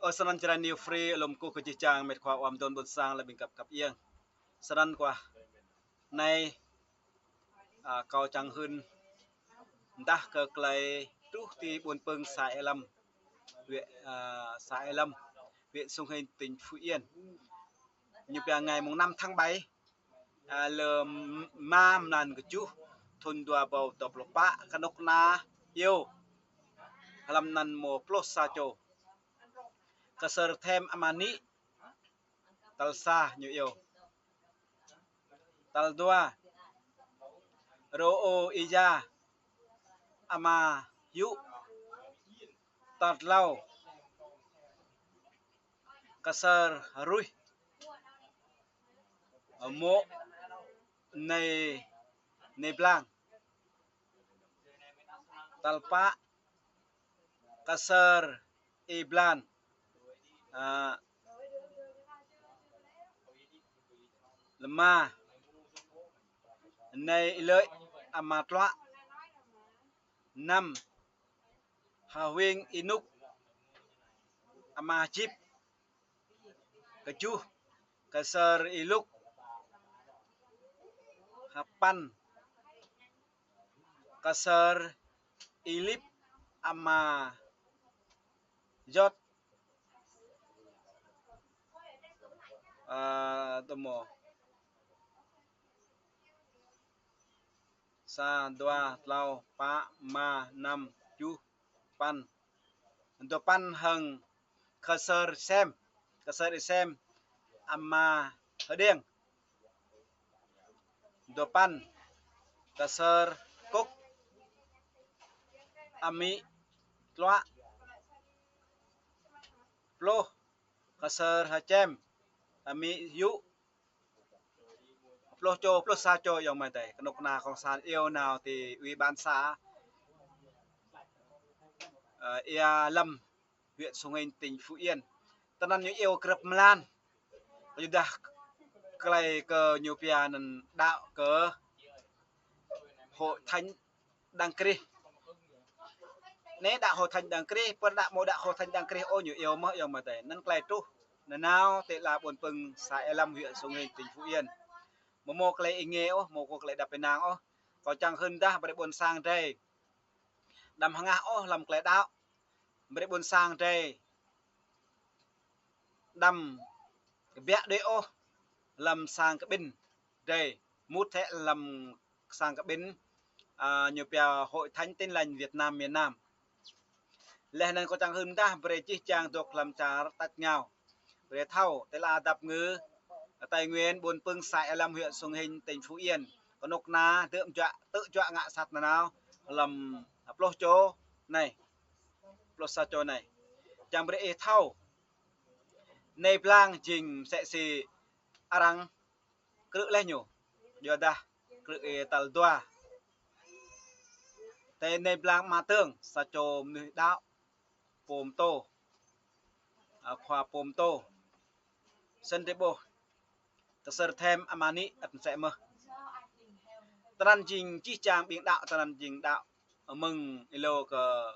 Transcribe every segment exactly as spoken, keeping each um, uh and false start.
Ơ, snăn črăn New Free, lŏm kơ jih jang mĕt khua ƀuôn sang lĕ ƀing găp găp iêng. Snăn kơ anai, a, kâo čang hưn mdah kơ klei truh ti ƀuôn Pưng, xã Ea Lâm, huyện, a, xã Ea Lâm, huyện Sông Hinh, tỉnh Phú Yên. Ñu pia ngày mùng năm tháng bảy, a, lơ ma mlan kơjuh, thŭn dua êbâo dua pluh pă, kơnuk kơna iêu hlăm anăn mâo pluh sa čô. Ksơr Them Ama Nik, tal sa ñu iêu. Tal dua, Rô Ô Ia Ama Yŭ. Tal tlâo, Ksơr Ruih Mô̆ Nei, Nei Blang. Tal pă, Ksơr Y Blan, a, lơ ma, Nei Y Lơi Ama Tluă. Năm, H'Huêng Y Nuk Ama Jip. Kơjuh, Ksơr Y Luk. H'Păn, Ksơr Y Lip Ama Yot. A, tơmo. Sa, dua, tlâo, pă, ma, năm, kơjuh, păn. Dua păn hăng Ksơr Sem, Ksơr Y Sem Ama H'Điêng. Dua păn, Ksơr Kŭk Amĭ Tluă. Pluh, Ksơr H'Chem Amĭ Yŭ. Pluh čô, pluh sa čô ayŏng amai adơi. Kơnuk kơna kông san iêu nao ti ủy ban xã, ơ, Ea Lâm, huyện Sông Hinh, tỉnh Phú Yên. Tơnăn ñu iêu grăp mlan. Kơ yua dah klei kơ ñu pia anăn đăo kơ Hội Thánh Đấng Christ. Anai đăo Hội Thánh Đấng Christ, pơ đăo mâo đăo Hội Thánh Đấng Christ ôh ñu iêu mơh ayŏng amai adơi. Anăn klei truh nanao ti ala ƀuôn Pưng, xã Ea Lâm, huyện Sông Hinh, tỉnh Phú Yên. Mâo mâo klei êngiê ôh, mâo mâo klei đăp ênang ôh. Kâo čang hưn dah brei ƀuôn sang drei đăm hngah ôh hlăm klei đăo. Brei ƀuôn sang drei đăm kbiă đuĕ ôh hlăm sang kƀĭn drei, mŭt hĕ hlăm sang kƀĭn, a, ñu pia Hội Thánh Tin Lành Việt Nam miền Nam. Leh anăn kâo čang hưn dah brei jih jang dôk hlăm čar tač êngao. Brei thâo, ti ala dap kngư Tây Nguyên, ƀuôn Pưng, xã Ea Lâm, huyện Sông Hinh, tỉnh Phú Yên, kơnuk kơna dưm juă, tŭ juă ngă sat nanao hlăm pluh čô anai, pluh sa čô anai. Čiăng brei ih thâo, Nei Blang jing msĕ si arăng krư̆ leh ñu, yua dah krư̆ ih tal dua. Tơ Nei Blang Ama Tơng, sa čô mnuih đăo, pô mtô, a, khua pô mtô. Snăn drei ƀuh Ksơr Them Ama Nik ăt msĕ mơh. Tơnăn jing jih jang ƀing đăo, tơnăn jing đăo mơ̆ng êlâo kơ,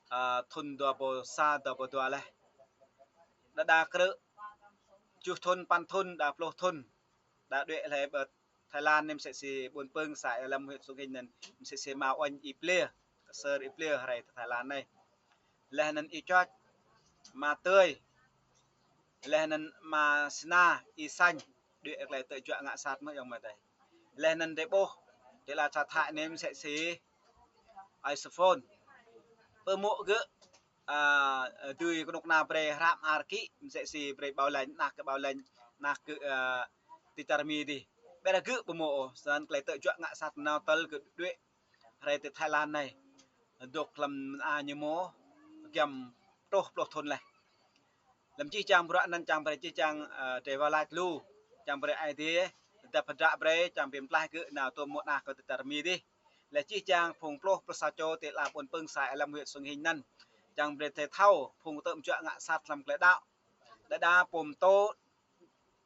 a, thŭn dua êbâo sa, dua êbâo dua leh. Đa đa krư̆ kơjuh thŭn, păn thŭn, đa pluh thŭn. Đa đuĕ leh ƀơi Thái Lan anei msĕ si ƀuôn Pưng, xã Ea Lâm, huyện Sông Hinh anăn msĕ si ama uañ Y Plia, Ksơr Y Plia hrơi Thái Lan anei. Leh anăn Y Čoč, Ama Tơi, leh anăn Ama Sina, Y Sañ, đuĕ klei tŭ juă ngă sat mơh ayŏng amai adơi. Leh anăn drei ƀuh, ti ala čar Thái anei msĕ si Ai Sơphôn. Pơmŭk gơ̆, a, dưi kơnuk kơna brei hrăm ar kĭ, msĕ si brei bảo lãnh, anak gơ̆ bảo lãnh, anak gơ̆, a, ti čar Mi dih. Ƀiădah gơ̆ ƀu mâo ôh, snăn klei tŭ juă ngă sat nanao tơl gơ̆ đuĕ hrơi ti Thái Lan anei. Dôk hlăm mơ̆ng anăn ñu mâo giăm truh pluh thŭn leh. Hlăm jih jang bruă anăn čiăng brei jih jang, a, drei wah lač lu, čiăng brei Aê Diê dăp hơdră brei, čiăng bi mtlaih gơ̆ nao tuôm mŭt anak gơ̆ ti čar Mi dih. Leh jih jang phung pluh, pluh sa čô ti ala ƀuôn Pưng, xã Ea Lâm, huyện Sông Hinh anăn. Čiăng brei drei thâo, phung tŭ juă ngă sat hlăm klei đăo. Đa đa pô mtô,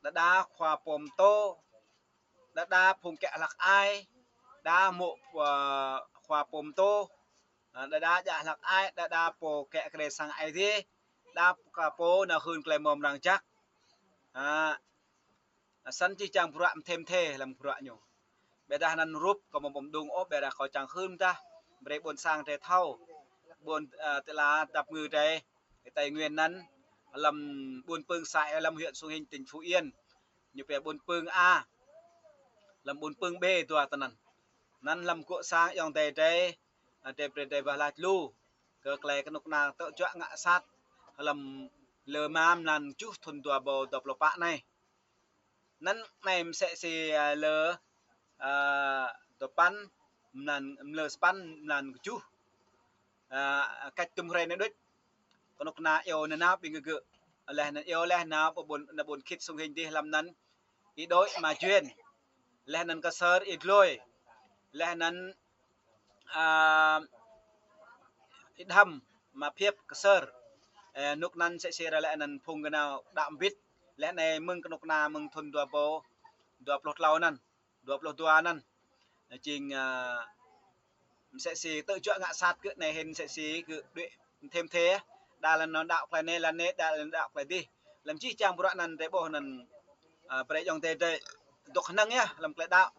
đa đa khua pô mtô, đa đa phung kiă hlăk ai, đa mô̆, a, khua pô mtô, a, đa đa djă hlăk ai, đa đa pô kiă kriê sang Aê Diê, Ăp kơ pô nao hưn tơlơi mơmrang jăk. Ha. Săn čih čang bruă mơthê mơthê lăm bruă ñu. Ƀiădah anăn rup kâo mơ̆ ƀu mơđung ôh, ƀiădah kâo čang hưn tah brơi ƀôn sang drei thâo. Ƀôn, ơ, tơla dăp ngư drei, kơ Tây Nguyên anăn, lăm ƀôn Pưng xã Ea Lâm huyện Sông Hinh tỉnh Phú Yên. Ñu pia ƀôn Pưng A, lăm ƀôn Pưng B dua tơ anăn. Anăn lăm gŏ sang ayŏng adơi drei, adơi brơi drei wah lač lu kơ tơlơi kơnuk kơna tơl juă ngă sat lăm lơ rơma mlan kjuh thŭn dua êbâo dua pluh pă anai. Anăn anai msĕ si, ơ, lơ, ơ, dua păn mlan, lơ sa păn mlan kjuh. Ơ, kač tŭm hrơi anai đôč. Kơnuk kơna iâu nanao ƀing gơ̆. Leh anăn iâu leh nao pơ ƀôn, nao ƀôn khĭt Sông Hinh dih lăm anăn Y Đôi Ama Juen. Leh anăn Ksơr Y Dlôi. Leh anăn, ơ, Y Dhăm Ama Phiêp Ksơr. Ơ, rơnuk anăn msĕ si ră lĕ anăn phung gơnam đăo mbĭt. Leh anai mơ̆ng kơnuk kơna mơ̆ng thŭn dua êbâo dua pluh klâo anăn, dua pluh dua anăn. Jing, ơ, msĕ si tơl juă ngă sat gơ̆ anai hĭn msĕ si gơ̆ đuaĭ mơthê mơthê. Đa lăn anăn đăo tơlơi anai, lăn anai, đa lăn anăn đăo tơlơi dih. Lăm čih čang bruă anăn drei ƀuh anăn, ơ, brơi ayŏng adơi drei dŏ hơnơ̆ng yơh lăm tơlơi đăo.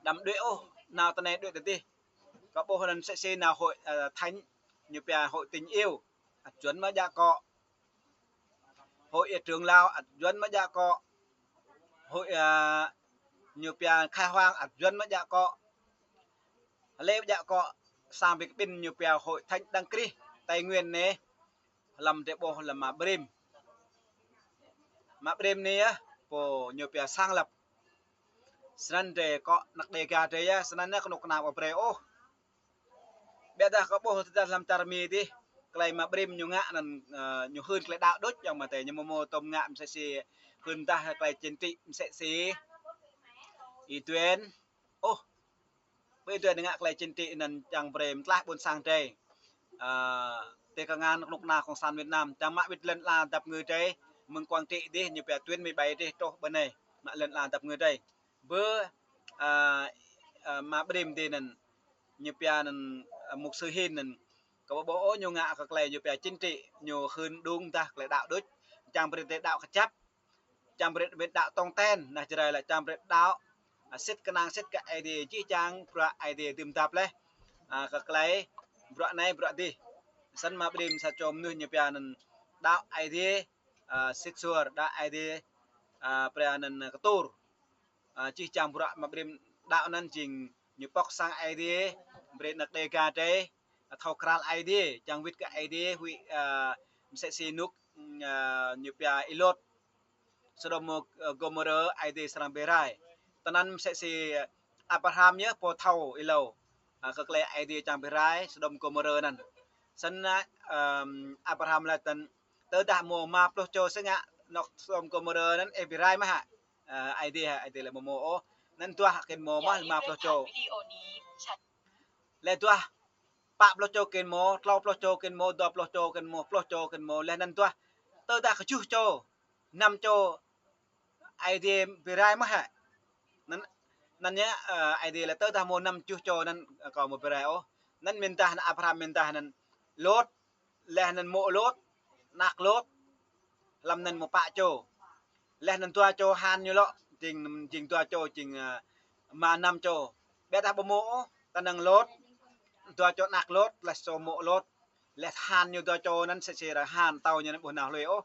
Đăm đuaĭ ôh, nao tơ anai đuaĭ tơ dih. Kâo ƀuh anăn msĕ si nao hội, ơ, thánh, ñu pia hội tình yêu. Ăt Yuăn mơ̆ djă akŏ. Hội, ơ, trưởng lão ăt Yuăn mơ̆ djă akŏ. Hội, ơ, ñu pia khai hoang ăt Yuăn mơ̆ djă akŏ. Lĕ djă akŏ sang ƀing ƀing ñu pia hội thánh Đấng Christ Tây Nguyên anai. Lăm drei ƀuh lăm Ama Brem. Ama Brem anai yơh, pô ñu pia sáng lập. Snăn drei akŏ anăk Đêga drei yơh, snăn yơh kơnuk kơna ƀu brơi ôh. Ƀiădah kâo ƀuh tơdah lăm čar Mi dih, tơlơi Ama Brem ñu ngă anăn, ơ, ñu hưn tơlơi đăo đôč, ayŏng amai adơi, ñu mơ̆ mơ̆ tŭm ngă msĕ si hưn tah tơlơi chính trị msĕ si Y Duen. Ôh, ƀơi Y Duen ngă tơlơi chính trị anăn čang brơi mtlaih ƀôn sang drei. Ơ, tơ kơngan kơnuk kơna Cộng sản Việt Nam, čang mă wĭt lăn ala dăp ngư drei, mơ̆ng Quảng Trị dih, ñu pia tuyến mười bảy dih, truh ƀơi anai, mă lăn ala dăp ngư drei. Bơ, ơ, ơ, Ama Brem dih anăn, ñu pia anăn, ơ, mục sư Hin anăn. Kâo ƀuh ôh ñu ngă kơ tơlơi ñu pia chính trị, ñu hưn đung dah tơlơi đăo đôč. Čang brơi drei đăo kơjăp. Čang brơi drei đăo tong ten, nah Jrai lĕ čang brơi đăo, ơ, sĭt kơnang sĭt kơ Aê Diê, čih čang bruă Aê Diê dưm dăp leh. Ơ, kơ tơlơi bruă anai bruă dih. Snăn Ama Brem sa čô mnuih ñu pia anăn đăo Aê Diê, ơ, sĭt suôr, đăo Aê Diê, ơ, pia anăn kơtur. Ơ, čih čang bruă Ama Brem đăo anăn jing ñu pŏk sang Aê Diê, brơi anăk Đêga drei, ơ, thâo krăl Aê Diê, čang wĭt kơ Aê Diê, huĭ, ơ, msĕ si rơnuk, ơ, ñu pia Y Lot. Sôđôm, ơ, Gômôrơ Aê Diê srăng brơi rai. Tơ anăn msĕ si Abraham yơh pô thâo êlâo, ơ, kơ tơlơi Aê Diê čang brơi rai, Sôđôm Gômôrơ anăn. Snăn, ơ, Abraham laĭ tăn, tơdah mâo rơma pluh čô si ngă anŏ Sôđôm Gômôrơ anăn ih brơi rai mơ̆ hă? Ơ, Aê Diê hă, Aê Diê lĕ mâo mâo ôh. Anăn duah kĭn mâo mơ̆ rơma pluh čô. Lĕ duah pă pluh čô kĭn mâo, klâo pluh čô kĭn mâo, dua pluh čô kĭn mâo, pluh čô kĭn mâo. Leh anăn duah tơdah kjuh čô, năm čô Aê Diê brơi rai mơ̆ hă? Anăn, anăn yơh, ơ, Aê Diê lĕ tơdah mâo năm kjuh čô anăn, ơ, kâo mâo brơi rai ôh. Anăn mĭn tah anăn Abraham mĭn tah anăn Lot, leh anăn mô̆ Lot, anăk Lot, lăm anăn mâo pă čô. Leh anăn dua čô han ñu lŏ, jing, jing dua čô, jing, ơ, rơma năm čô. Ƀiădah ƀu mâo ôh, kơnơ̆ng Lot, dua čô anăk Lot, leh čô mô̆ Lot. Leh han ñu dua čô anăn msĕ si ră han tâo ñu anăn ƀu nao hluê ôh.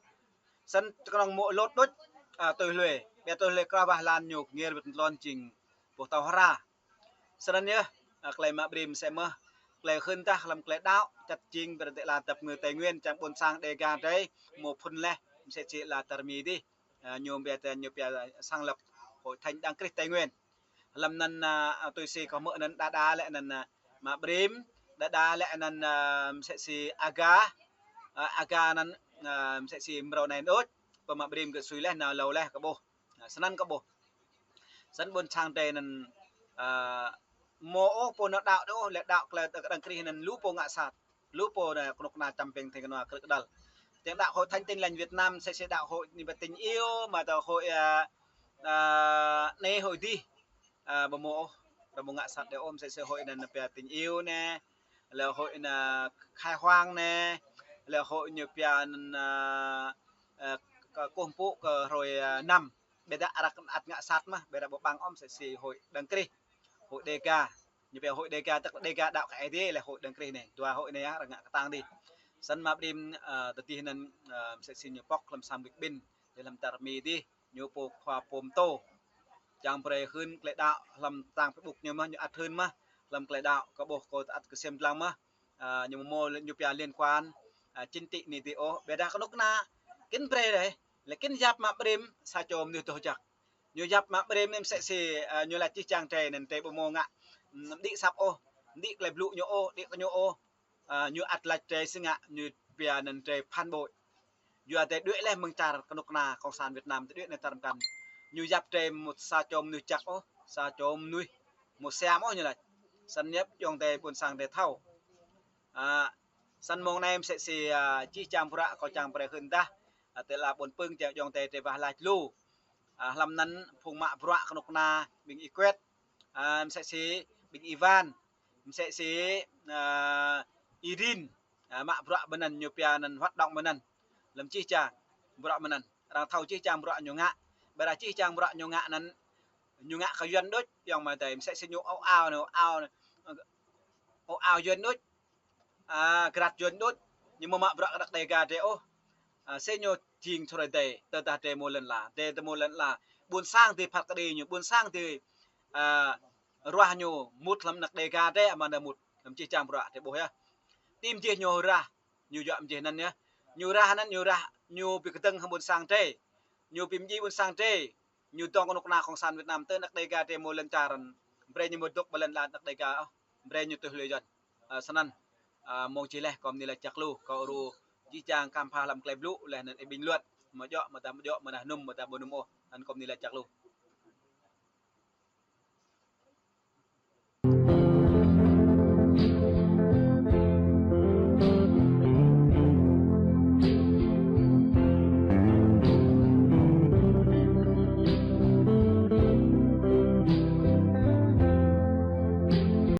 Snăn kơnơ̆ng mô̆ Lot đôč, ơ, tui hluê. Ƀiă tui hluê krah wah lăn ñu ngêr wĭt tlôn jing boh tâo hra. Snăn yơh, ơ, tơlơi Ama Brem msĕ mơh, tơlơi hưn tah lăm tơlơi đăo, čăt jing brơi tơ ala dăp ngư Tây Nguyên, čang ƀôn sang Đêga drei, mâo phŭn leh, msĕ si ala čar Mi dih. Ơ, ñu pia tơ, ñu pia sáng lập Hội Thánh Đấng Christ Tây Nguyên. Lăm anăn, ơ, tui si kâo hmư̆ anăn đa đa lĕ anăn, ơ, Ama Brem, đa đa lĕ anăn, ơ, msĕ si Aga, ơ, Aga anăn, ơ, msĕ si mrâo anai đôč, pơ Ama Brem gơ̆ sui leh, nao êlâo leh kâo ƀuh. Ơ, snăn kâo ƀuh. Snăn ƀôn sang drei anăn, ơ, mâo ôh pô nao đăo đôč ôh, lĕ đăo tơlơi kơ Đấng Christ anăn lu pô ngă sat. Lu pô anăn kơnuk kơna čăm pĕng thing kơnua krư̆ kơđăl. Tiếng đạo Hội Thánh Tin Lành Việt Nam msĕ si đăo hội anei pia tình yêu, mă tơ hội, ơ, ơ, anei hội dih. Ơ, ƀu mâo ôh, ƀu mâo ngă sat đôč ôh, msĕ si hội anăn pia tình yêu anei, lĕ hội anăn khai hoang anei, Lĕ hội ñu pia anŭn, ơ, ơ, kơ kơkuh pơpŭ kơ hrơi, ơ, năm. Ƀiădah arăng ăt ngă sat mơ̆n, ƀiădah ƀu ƀăng ôh, mơsĕ si hội Đấng Christ, hội Đêga. Ñu pia hội Đêga, tức là Đêga đaŏ kơ Ơi Adai, lĕ hội Đấng Christ anai. Dua hội anai arăng ngă kơtang dih. Snăn mă ƀrim, ơ, tơdih anŭn, ơ, mơsĕ si ñu pŏk hlăm sang Việt Minh, dih hlăm čar Mi dih, ñu pô khua pô pơtô. Čang brơi hưn klei đaŏ hlăm trang Facebook ñu mơ̆n, ñu ăt hưn mơ̆n, hlăm klei đaŏ kơ ƀuh kơ ăt kơsem dlăng mơ̆n. Ơ, ñu mơ̆ ñu pia liên quan, ơ, chính trị anai dih ôh, ƀiădah kơnuk kơna, khĭn brơi dih, lĕ khĭn yap mă ƀrim, sa čô mơnuih dŏ jăk. Ñu yap mă ƀrim anai mơsĕ si, ơ, ñu laĭ jih jang drơi anŭn drơi ƀu mơ̆ ngă, ưm, đĭ asăp ôh, đĭ klei blŭ ñu ôh, đĭ kơ ñu ôh. Ơ, ñu ăt laĭ drơi si ngă, ñu pia anŭn drơi phản bội. Yua drơi đuaĭ laih mơ̆ng čar kơnuk kơna Cộng sản Việt Nam, drơi đuaĭ anai tar mơkăn. Ñu yap drơi mơ̆ sa čô mơnuih jăk ôh, sa čô mơnuih mơ̆ siam ôh ñu laĭ. Snăn yap ayŏng adơi ƀuôn sang drơi thâo. Ơ, snăn mông anai mơsĕ si, ơ, jih jang bruă kâo čang brơi hưn dah. Ơ, tơl ƀuôn Pưng jang ayŏng adơi drơi wah laih lu. Ơ, hlăm anŭn phung mă bruă kơnuk kơna ƀing Y Kuet. Ơ, mơsĕ si ƀing Y Van. Mơsĕ si, ơ, Y Rin. Ơ, mă bruă ƀơi anŭn ñu pia anŭn hoạt động ƀơi anŭn. Hlăm jih jang bruă ƀơi anŭn. Arăng thâo jih jang bruă ñu ngă. Ƀiădah jih jang bruă ñu ngă anŭn, ñu ngă kơ Yuăn đôč, ayŏng amai adơi. Mơsĕ si ñu ôh ao anai, ôh ao anai, ôh ao Yuăn đôč. Ơ, grăt Yuăn đôč, ñu mơ̆ mă bruă kơ anăk Đêga drơi ôh. Ơ, si ñu jing thâo rơdêh, tơdah drơi mơ̆ lŏn ala, drơi tơ mơ̆ lŏn ala. Ƀuôn sang dih phat kơđi ñu, ƀuôn sang dih, ơ, ruah ñu mŭt hlăm anăk Đêga drơi, amăng anai mŭt, hlăm jih jang bruă drơi ƀuh yơh. Tim jih ñu rah, ñu yua mơjih anŭn yơh. Ñu rah anŭn, ñu rah, ñu pi kơdơ̆ng hăng ƀuôn sang drơi. Ñu pi mơjĭ ƀuôn sang drơi. Ñu dŏng kơnuk kơna Cộng sản Việt Nam tơ anăk Đêga drơi mơ̆ lŏn čar anŭn. Brơi ñu mơ̆ dŏ ƀơi lŏn ala anăk Đêga ôh. Brơi ñu tui lui Yuăn. Ơ, snăn. Ơ, mông čih laih kâo mơni laĭ jăk lu, kâo ur jih jang khăm pha hlăm klei blŭ, laih anŭn ih bình luận. Mơ̆ djŏ, mơ̆ dah mơ̆ djŏ, mơ̆ dah hnŭm, mơ̆ dah ƀu hnŭm ôh. Anŭn kâo mơni laĭ jăk lu.